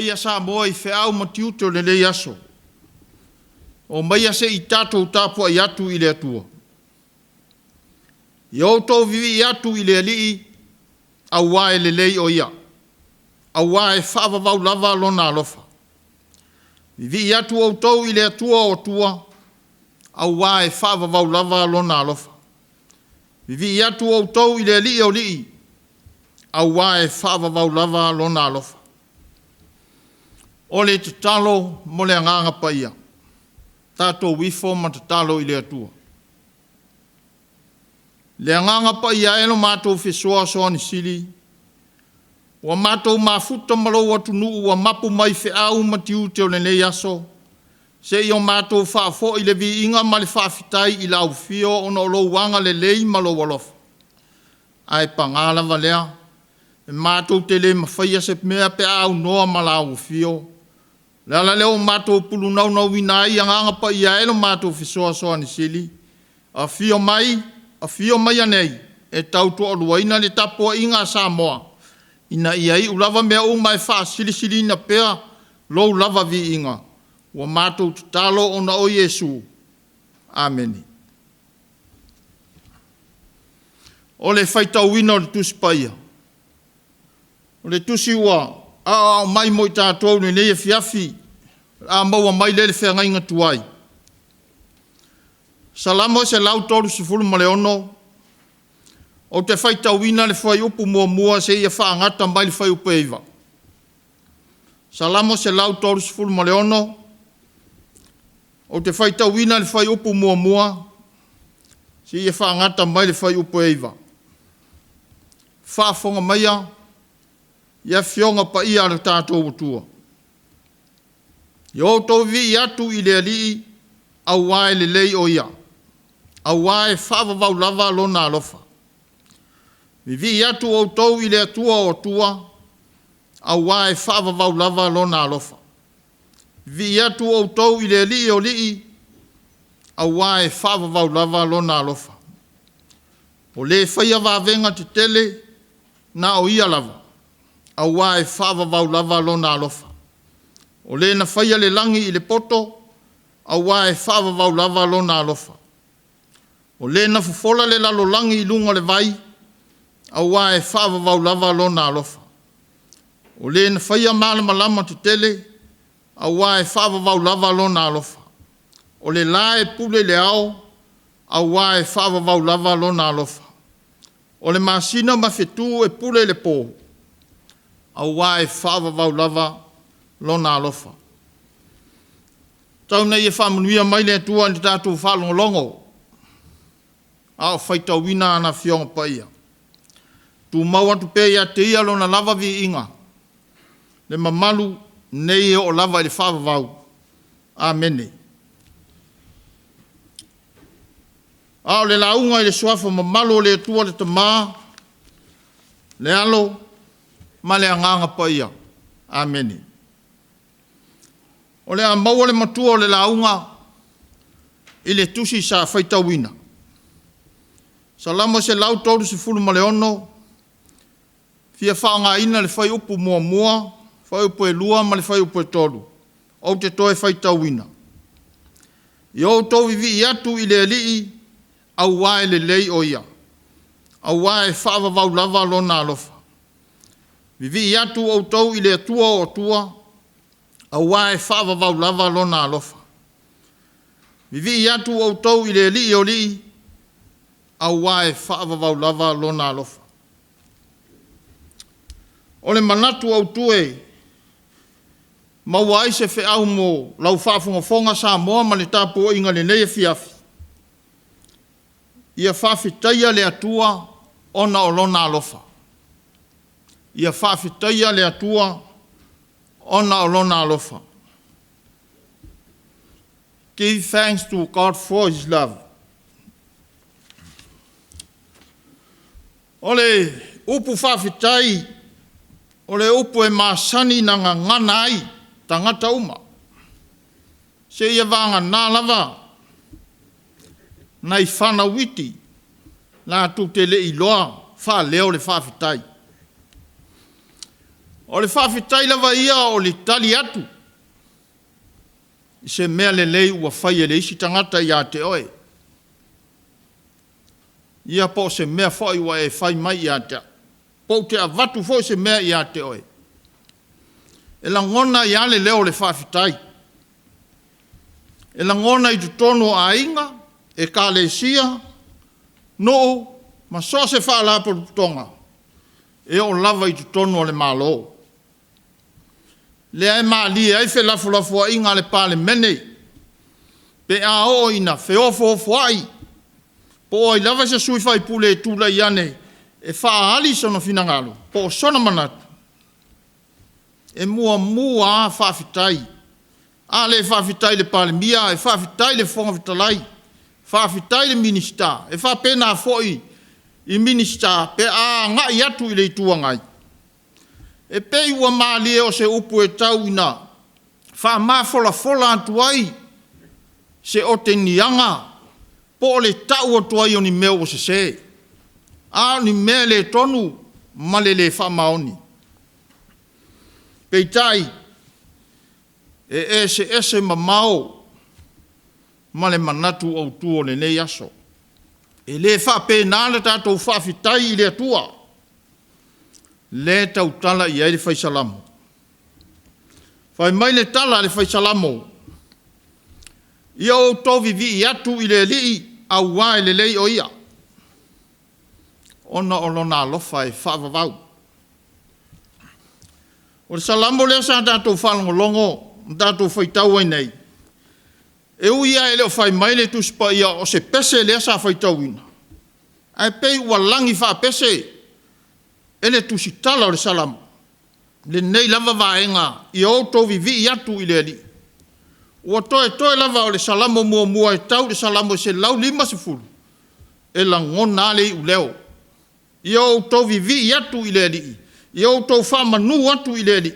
Omaia Samoa i feau ma tiute o lenei aso. Omaia se i tatou tapuai atu i le Atua. Ia outou vivii atu i le Alii, aua e lelei o Ia, aua e faavavau lava Lona alofa. Vivii atu outou i le Atua o atua, aua e faavavau lava Lona alofa. Vivii atu outou i le Alii o alii, aua e faavavau lava Lona alofa. O le tatalo mo le Agaga Paia. Tatou ifo ma tatalo i le Atua. Le Agaga Paia e lo matou fesoasoani sili, ua matou mafuta ma lou atunuu ua mapu mai i feau ma tiute o lenei aso, se i o matou faafoi le viiga ma le faafetai i lau afio ona o lou agalelei ma lou alofa. Ae paga lava lea, e matou te le mafaia se mea pe a aunoa ma lau afio. O le ala lea ua matou pulunaunauina ai Agaga Paia e lo matou fesoasoani sili, afio mai, afio maia nei e tautoaluaina le tapuaiga a Samoa, ina ia iu lava mea uma e faasilisiliina pea lou lava viiga. Ua matou tatalo ona o Iesu. Amene. O le faitauina o le Tusi Paia. O le tusi ua aoao mai mo i tatou i lenei afiafi, o le a maua mai lea i le feagaiga tuai. Salamo 136, ou te faitauina le fuaiupu 1 seia faagata mai le fuaiupu e 9. Salamo 136, ou te faitauina le fuaiupu 1 seia faagata mai le fuaiupu e 9. Faafofoga maia i Afioga Paia a lo tatou Atua. Ia outou vivii atu i le Alii aua e lelei o Ia, aua e faavavau lava Lona alofa. Vivii atu outou i le Atua o atua, aua e faavavau lava Lona alofa. Vivii atu outou i le Alii o alii, aua e faavavau lava Lona alofa. O le faia vavega tetele, na o Ia lava, aua e faavavau lava Lona alofa. O Le na faia le lagi i le poto, aua e faavavau lava Lona alofa. O Le na fofola le lalolagi i luga o le vai, aua e faavavau lava Lona alofa. O Le na faia malamalama tetele, aua e faavavau lava Lona alofa. O le la e pule i le ao, aua e faavavau lava Lona alofa. O le masina ma fetu e pule i le po, aua e faavavau lava Lona alofa. Tau ina ia faamanuia mai le Atua i le tatou faalogologo a o faitauina ana Afioga Paia. Tumau atu pea ia te Ia Lona lava viiga, le mamalu nei e oo lava i le faavavau. Amene. A o le lauga i le Suafa mamalu o le Atua le Tama, le Alo ma le Agaga Paia. Amene. O le a maua le matua o le lauga i le tusi sa faitauina. Salamo 136, fia faaaogaina le fuaiupu 1, fuaiupu 2 ma le fuaiupu 3. Ou te toe faitauina. Ia outou vivii atu i le Alii aua e lelei o Ia, aua e faavavau lava Lona alofa. Vivii atu outou i le Atua o atua, aua e faavavau lava Lona alofa. Vivii atu outou i le Alii o alii, aua e faavavau lava Lona alofa. O le manatu autu e maua ai se feau mo lau faafogafoga Samoa ma le tapuaiga i lenei afiafi, ia faafetaia le Atua ona o Lona alofa. Ia faafetaia le Atua ona o Lona alofa. Give thanks to God for His love. O le upu faafetai, o le upu e masani ona gagana ai tagata uma, seia vagana lava nai fanau iti latou te le i iloa faaleo le faafetai. O le faafetai lava ia o le tali atu i se mea lelei ua fai e le isi tagata ia te oe, ia po o se mea foi ua e fai mai ia te au, po ou te avatu foi se mea ia te oe. E lagona ai lava le leo o le faafetai. E lagona i totonu o aiga, ekalesia, nuu ma so o se faalapotopotoga, e oo lava i totonu o le Malo. Lea e malie ai felafolafoaiga a le Palemene pe a oo ina feofoofoai, po o ai lava se sui usufono e tulai ane e faaali sona finagalo po o sona manatu, e muamua lava faafetai. A le faafetai i le Palemia, ae faafetai i le Fofoga Fetalai, faafetai i le Minisita. E faapena foi i Minisita pe a agai atu i le Itu Agai. E pei ua malie o se upu e tau ina faamafolafola atu ai se otegiaga po o le tau atu ai o ni mea ua sese, a o ni mea le tonu ma le le faamaoni. Peitai, e eseese mamao ma le manatu autu o lenei aso. E le faapena le tatou faafetai i le Atua, lea e tautala i ai le Fai Salamo. Fai mai le tala a le Fai Salamo, “Ia outou vivii atu i le Alii auā e lelei o Ia, ona o lona alofa e faavavau.” O le Salamo lea sa tatou faalogologo ma tatou faitau ai nei, e ui lava e le o fai mai le Tusi Paia o se pese lea sa faitauina, ae pei ua lagi faapese e le tusitala o le Salamo lenei lava vaega, “Ia outou vivii atu i le Alii.” Ua toetoe lava o le Salamo muamua e tau i le Salamo 150 e lagona lava le iuleo, “Ia outou vivii atu i le Alii, ia outou faamanu atu i le Alii,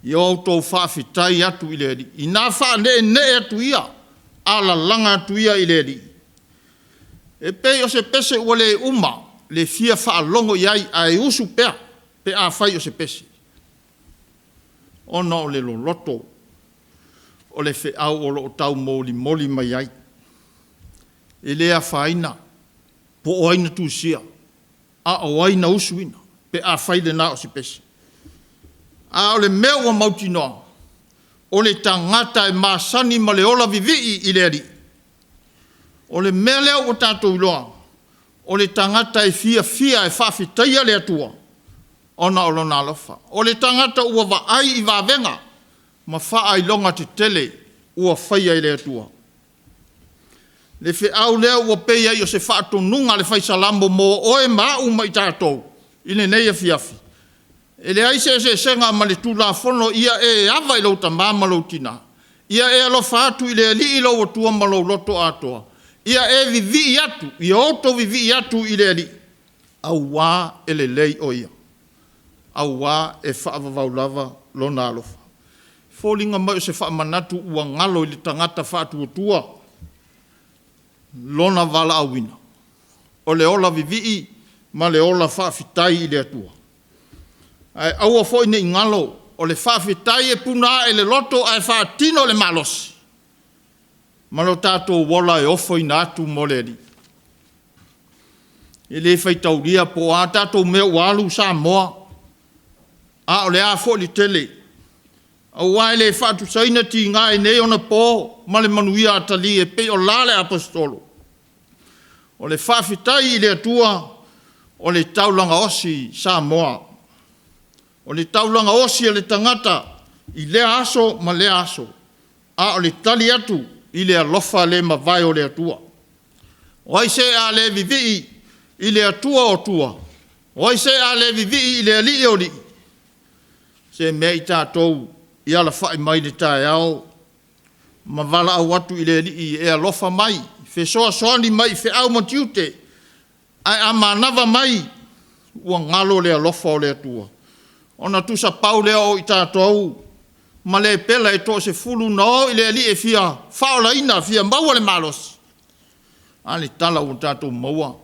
ia outou faafetai atu i le Alii, ina faaneenee atu ia, alalaga atu ia i le Alii.” E pei o se pese ua le uma le fia faalogo i ai ae usu pea pe afai o se pese, ona o le loloto o le feau o lo o taumolimoli mai ai. E le afaina po o ai na tusia, a o ai na usuina, pe afai lena o se pese. A o le mea ua mautinoa, o le tagata e masani ma le ola vivii i le Alii. O le mea lea ua tatou iloa, o le tagata e fiafia e faafetaia le Atua ona o Lona alofa. O le tagata ua vaai i vavega ma faailoga tetele ua faia e le Atua. Le feau lea ua pei ai o se faatonuga a le Fai Salamo mo oe ma au ma i tatou i lenei afiafi. E leai se eseesega ma le Tulafono, ia e ava i lou tama ma lou tina, ia e alofa atu i le Alii lou Atua ma lou loto atoa, ia e vivii atu, ia outou vivii atu i le Alii, auā e lelei o Ia, auā e faavavau lava Lona alofa. E foliga mai o se faamanatu ua galo i le tagata faatuatua lona valaauina, o le ola vivii ma le ola faafetai i le Atua. Ae aua foi ne i galo, o le faafetai e puna ae i le loto ae faatino i le malosi, ma lo tatou ola e ofoina atu mo le Alii. E le faitaulia po o a tatou mea ua alu Samoa, a o le a foi le tele, aua e le faatusaina tiga i nei ona po ma le manuia atalii e pei o la le Aposetolo. O le faafetai i le Atua, o le taulaga osi i Samoa, o le taulaga osi a le tagata i lea aso ma lea aso, a o le tali atu i le alofa le mavae o le Atua. O ai se a le vivii i le Atua o Atua? O ai se a le vivii i le Alii o Alii? Se mea i tatou i alafai mai i le taeao ma valaau atu i le Alii e alofa mai, fesoasoani mai i feau ma tiute, ae a manava mai ua galo le alofa o le Atua, ona tusapau lea o i tatou ma lepela e toasefulu na o i le Alii e fia faaolaina, fia maua le malosi. A le tala ua tatou maua?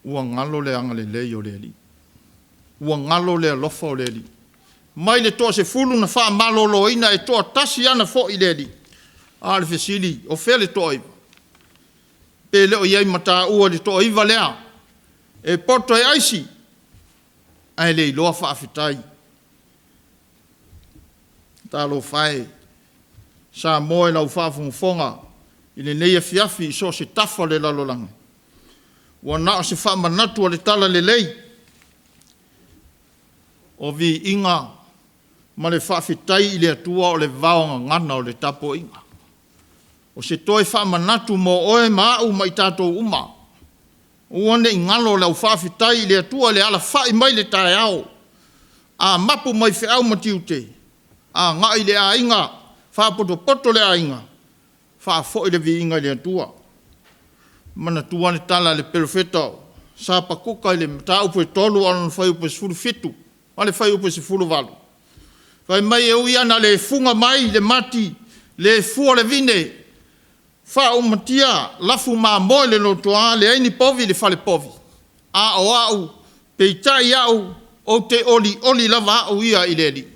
Ua galo le agalelei o le Alii. Ua galo le alofa o le Alii. Mai le toasefulu na faamaloloina e toatasi lava na foi i le Alii. A o le fesili, o fea le toaiva? Pe le o i ai ma taua i le toaiva lea e poto e aisi ae le iloa faafetai. Talofa e, Samoa i lau faafogafoga i lenei afiafi i so o se tafa o le lalolagi, ua na o se faamanatu o le talalelei, o viiga ma le faafetai i le Atua o le vaogagana o le tapuaiga. O se toe faamanatu mo oe ma au ma i tatou uma, aua ne i galo lau faafetai i le Atua i le alafai mai i le taeao, a mapu mai feau ma tiute, agai le aiga, faapotopoto le aiga, faafoi le viiga i le Atua. Manatua le tala a le Perofeta o Hapakuka i le mataupu e 3 ana fuaiupu e 17 ma le fuaiupu e 18, fai mai e ui lava ina le fuga mai le mati, le fua le vine, faaumatia lafu mamoe i le lotoa, leai ni povi i le falepovi, a o au, peitai au, ou te olioli lava au ia i le Alii.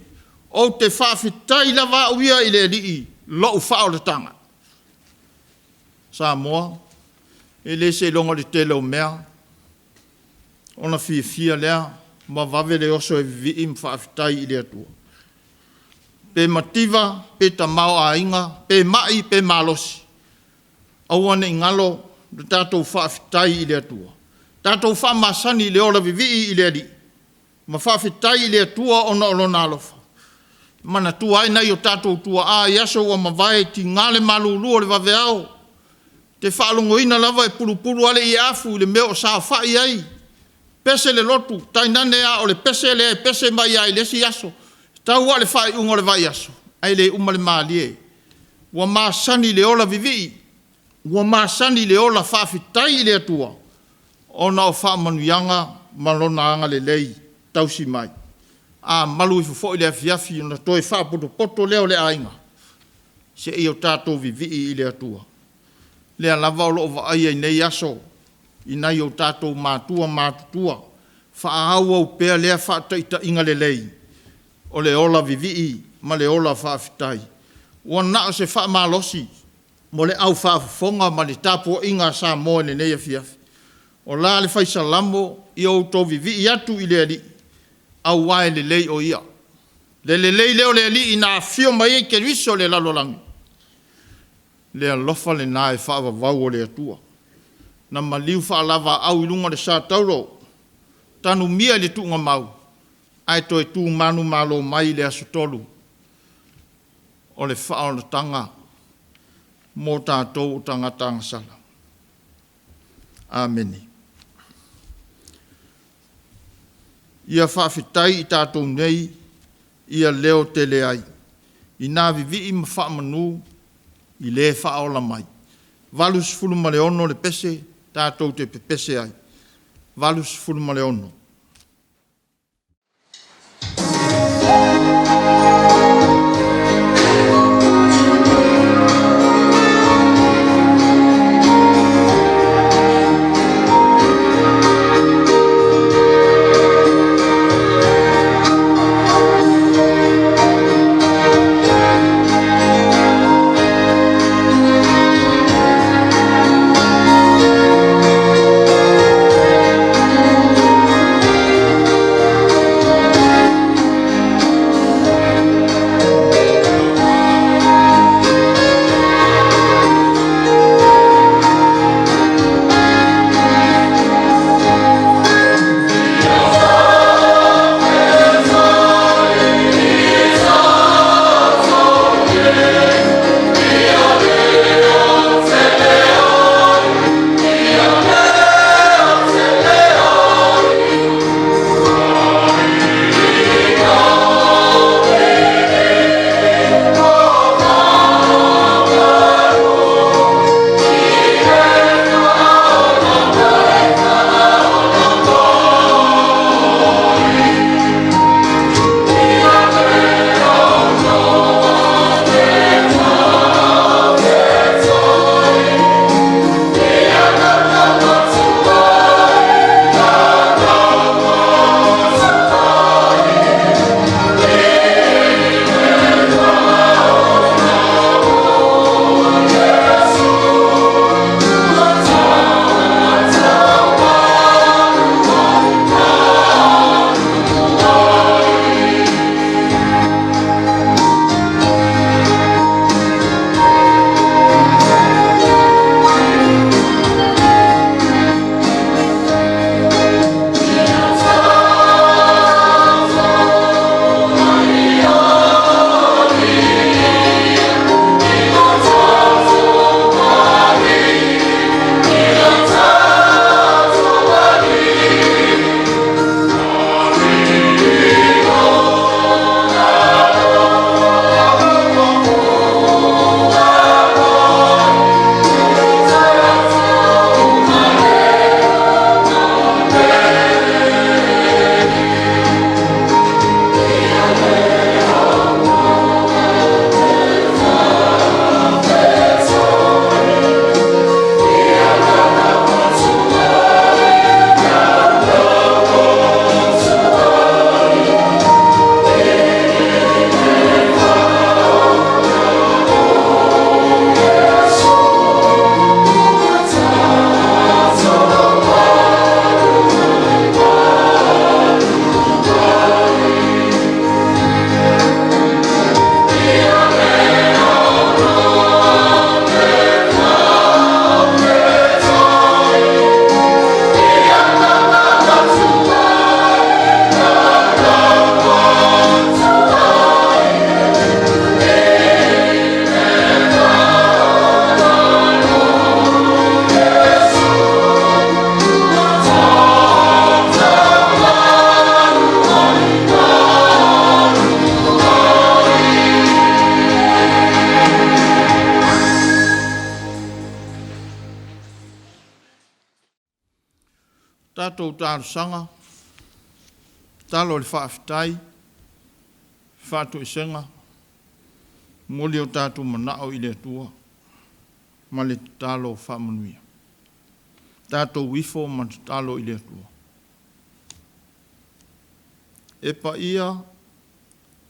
Ou te faafetai lava au ia i le Alii lou faaolataga. Samoa, e le seiloga o le tele o mea ona fiafia lea ma vave le oso e vivii ma faafetai i le Atua. Pe mativa, pe tamaoaiga, pe mai pe malosi, aua ne i galo le tatou faafetai i le Atua. Tatou faamasani i le ola vivii i le Alii ma faafetai i le Atua ona o Lona alofa. Manatua ai nai o tatou tuaa i aso ua mavae, tiga le malulu o le vaveao, e te faalogoina lava e pulupulu lava le ieafu i le mea o saofai ai, pese le lotu, tainane a o le pese lea e pese mai lava i le isi aso, e tau lava i le faaiuga o le vaiaso, ae le uma le malie. Ua masani i le ola vivii, ua masani i le ola faafetai i le Atua ona o faamanuiaga ma Lona agalelei tausi mai. A malu ifo foi le afiafi ona toe faapotopoto lea o le aiga, seia o tatou vivii i le Atua. O lea lava o lo o vaaia i nei aso i nai o tatou matua matutua, faaauau pea lea faataitaiga lelei o le ola vivii ma le ola faafetai. Ua na o se faamalosi mo le au faafofoga ma le tapuaiga a Samoa i lenei afiafi. O la le fai Salamo, ia outou vivii atu i le Alii, aua e lelei o Ia. Le lelei lea o le Alii na afio mai ai Keriso i le lalolagi, le alofa lena e faavavau e le Atua. Na maliu faalevaau i luga o le satauro, tanumia i le tuugamau, ae toe tu manumalo mai i le aso tolu. O le faaolataga mo tatou o tagata agasala. Amene. Ia faafetai i tatou nei ia leotele ai, ina vivii ma faamanu i le faaola mai. 86 le pese tatou te pepese ai. 86. Tatou talosaga, tatalo i le faafetai, faatoesega, momoli o tatou manao i le Atua ma le tatalo faamanuia. Tatou ifo ma tatalo i le Atua. E paia,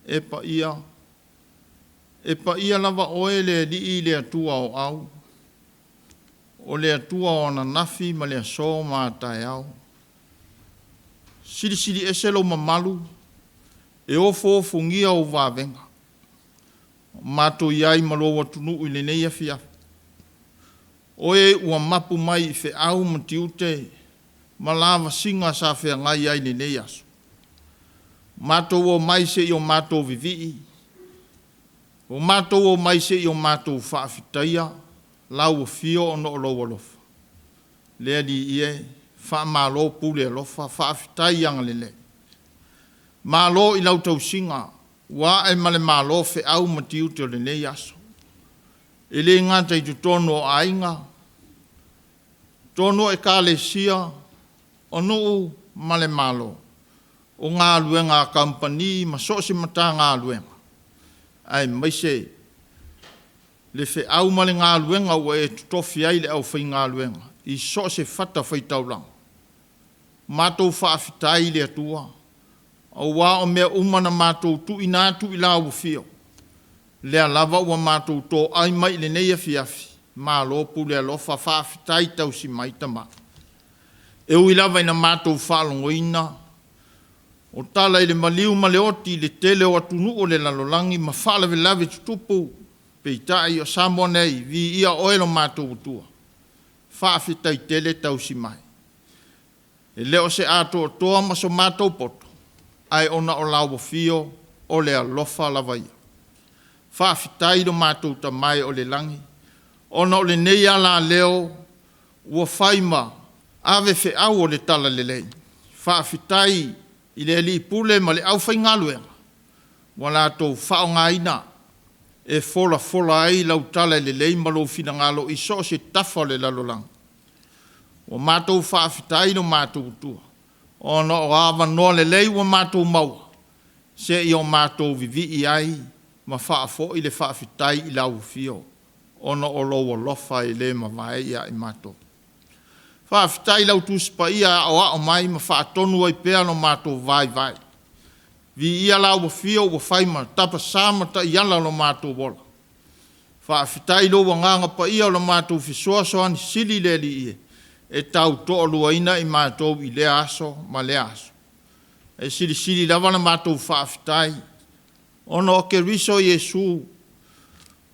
e paia, e paia lava oe le Alii le Atua o au, o le Atua o ananafi ma le aso ma a taeao. Silisili ese lou mamalu, e ofoofogia ou vavega. Matou i ai ma lou atunuu i lenei afiafi. Oe ua mapu mai i feau ma tiute ma lavasiga sa feagai ai i lenei aso. Matou omai se i o matou vivii, ua matou omai se i o matou faafetaia lau afio ona o lou alofa. Le Alii e, faamalo pule alofa, faafetai agalelei. Malo i lau tausiga, ua ae ma le malo feau ma tiute o lenei aso. E le gata i totonu o aiga, totonu o Ekalesia, o nuu ma le Malo, o galuega a Kamupani ma so o se Matagaluega, aemaise le feau ma le galuega ua e totofi ai le aufaigaluega i so o se fatafaitaulaga. Matou faafetai i le Atua, aua o mea uma na matou tuuina atu i lau Afio, lea lava ua matou toai mai i lenei afiafi, malo pule alofa, faafetai tausi mai tama. E ui lava ina matou faalogoina o tala i le maliu ma le oti i le tele o atunuu o le lalolagi ma faalavelave tutupu, peitai o Samoa nei, viia Oe lo matou Atua, faafetai tele tausi mai. E le o se atoatoa ma so matou poto, ae ona o lau afio o le alofa lava ia. Faafetai i lo matou Tama e o i le lagi, ona o lenei alaleo ua fai ma ave feau o le Talalelei. Faafetai i le Alii Pule ma le aufaigaluega ua latou faaaogaina e folafola ai lau talalelei ma lou finagalo i so o se tafa o le lalolagi. Ua matou faafetai i lo matou Atua ona o avanoa lelei ua matou maua se i o matou vivii ai ma faafoi le faafetai i lau Afio ona o lou alofa e le mavae ia i matou. Faafetai i lau Tusi Paia e aoao mai ma faatonu ai pea lo matou vaivai. Viia lau Afio ua fai ma tapasa ma taiala o lo matou ola. Faafetai i lou Agaga Paia o lo matou fesoasoani sili le Alii e, e tau toaluaina i matou i lea aso ma lea aso. E silisili lava la matou faafetai ona o Keriso Iesu,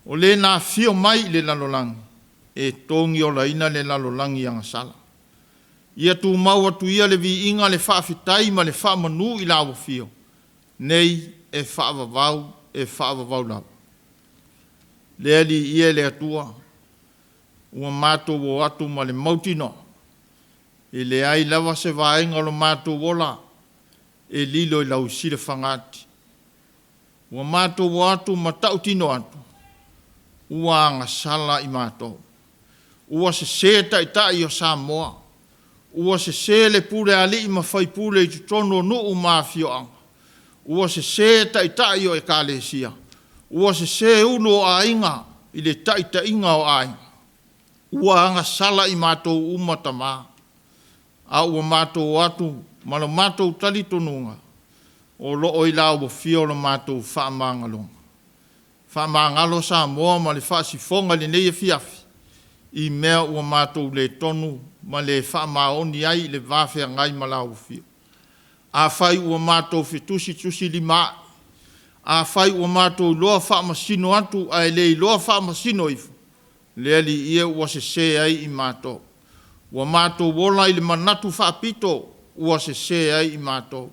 o Le na afio mai i le lalolagi e togiolaina le lalolagi i agasala. Ia tumau atu ia le viiga, le faafetai ma le faamanu i lau Afio, nei e faavavau, e faavavau lava. Le Alii e, le Atua, ua matou o atu ma le mautinoa, e leai lava se vaega o lo matou ola e lilo i lau silafaga ati. Ua matou o atu ma tautino atu, ua agasala i matou, ua sese Taitai o Samoa, ua sese le pule a alii ma faipule i totonu o nuu ma afioaga, ua sese Taitai o Ekalesia, ua sese ulu o aiga i le taitaiga o aiga, ua agasala i matou uma tama, a ua matou o atu ma lo matou talitonuga, o lo o i lau Afio lo matou faamagaloga. Faamagalo Samoa ma le faasifoga i lenei afiafi i mea ua matou le tonu ma le faamaoni ai i le va feagai ma lau Afio. Afai ua matou fetusitusilima ai, afai ua matou iloa faamasino atu ae le iloa faamasino ifo, le Alii e, ua sese ai i matou. Ua matou ola i le manatu faapito ua sese ai i matou.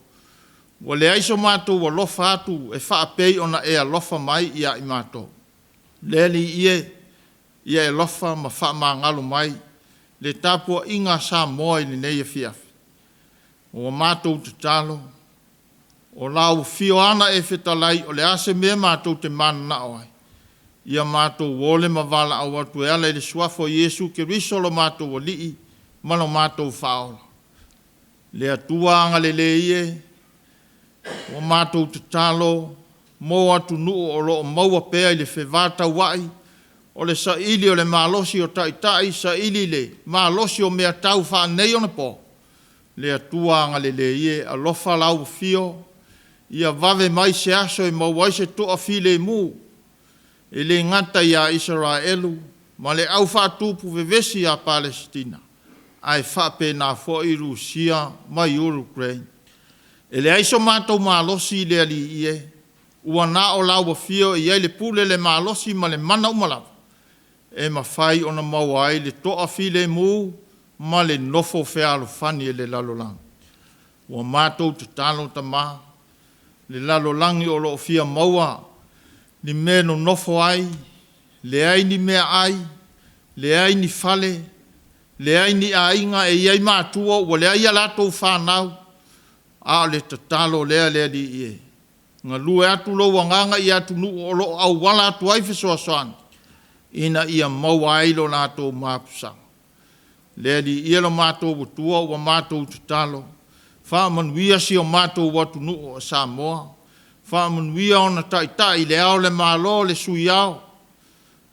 Ua leai so matou alofa atu e faapei ona e alofa mai ia i matou. Le Alii e, ia e alofa ma faamagalo mai le tapuaiga a Samoa i lenei afiafi. Ua matou tatalo, o lau Afio lava na e fetalai o le a se mea matou te mananao ai, ia matou ole ma valaau atu e ala i le Suafa o Iesu Keriso lo matou Alii ma lo matou Faaola. Le Atua agalelei e, ua matou tatalo mo atunuu o lo o maua pea i le fevataua'i o le saili o le malosi o Taitai, saili le malosi o mea tau faaneionapo. Le Atua agalelei e, alofa lau Afio, ia vave mai se aso e maua ai se toafilemu, e le gata ia Isaraelu ma le aufaatupu vevesi ia Palesitina, ae faapena foi Rusia ma Ukraine. E leai so matou malosi le Alii e, ua na o lau Afio e i ai le pule, le malosi ma le mana uma lava e mafai ona maua ai le toafilemu ma le nofo fealofani a le lalolagi. Ua matou tatalo Tama, le lalolagi o lo o fia maua ni mea e nonofo ai, leai ni meaai, leai ni fale, leai ni aiga, e i ai matua ua leai a latou fanau, a o le tatalo lea le Alii e, galue atu lou Agaga i atunuu o lo o auala atu ai fesoasoani ina ia maua ai lo latou mapusaga. Le Alii e lo matou Atua ua matou tatalo, faamanuia si o matou atunuu o Samoa, faamanuia ona Taitai, Le Ao o le Malo, le Sui Ao,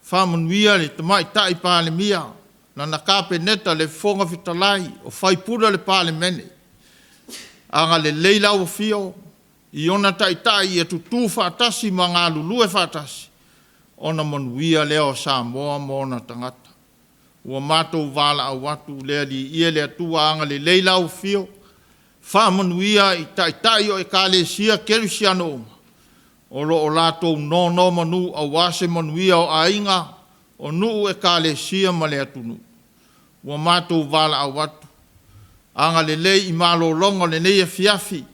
faamanuia le Tamaitai Palemia, lana Kapeneta, le Fofoga Fetalai, o sui usufono o le Palemene. Agalelei lau Afio i ona Taitai ia tutu faatasi ma galulue faatasi ona manuia lea o Samoa ma ona tagata. Ua matou valaau atu le Alii e, le Atua agalelei lau Afio, faamanuia i Taitai o Ekalesia Kerisiano uma o lo o latou nonomanu aua se manuia o aiga, o nuu, Ekalesia ma le atunuu. Ua matou valaau atu, agalelei i malologa o lenei afiafi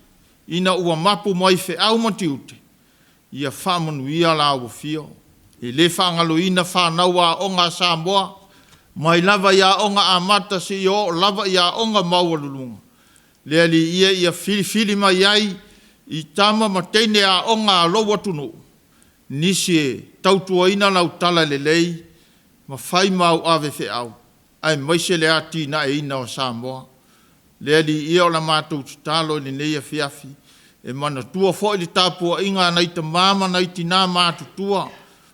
ina ua mapu mai feau ma tiute, ia faamanuia lau Afio. E le faagaloina fanau aoga a Samoa mai lava i Aoga Amata seia oo lava i aoga maualuluga, le Alii e, ia filifili mai ai i tama ma teine aoga a lou atunuu nisi e tautuaina lau Talalelei ma fai ma au avefeau aemaise le atinaeina o Samoa. Le Alii e, o la matou tatalo i lenei afiafi, e manatua foi le tapuaiga a nai tama ma nai tina matutua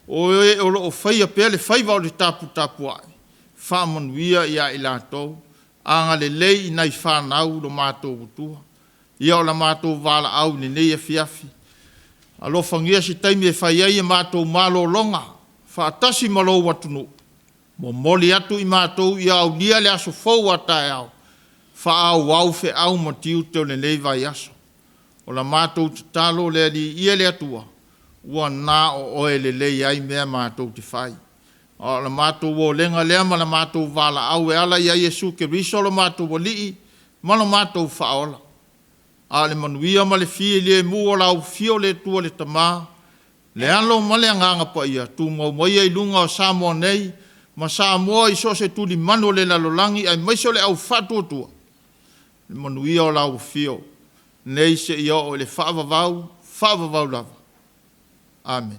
o ē o lo o faia pea le faiva o le taputapuai, faamanuia ia i latou, agalelei i nai fanau lo matou Atua. Ia o la matou valaau i lenei afiafi, alofagia se taimi e fai ai a matou malologa faatasi ma lou atunuu, momoli atu i matou ia aulia le aso fou a taeao, faaauau feau ma tiute o lenei vaiaso. O la matou tatalo le Alii e, le Atua, ua na o Oe e lelei ai mea matou te fai. A o le matou olega lea ma le matou valaau e ala ia Iesu Keriso lo matou Alii ma lo matou Faaola. A o le manuia ma le filemu o lau Afio le Atua le Tama, le Alo ma le Agaga Paia, tumau maia i luga o Samoa nei ma Samoa i so o se tulimanu o le lalolagi aemaise o le au faatuatua, le manuia o lau Afio nei seia oo i le faavavau, faavavau lava. Amene.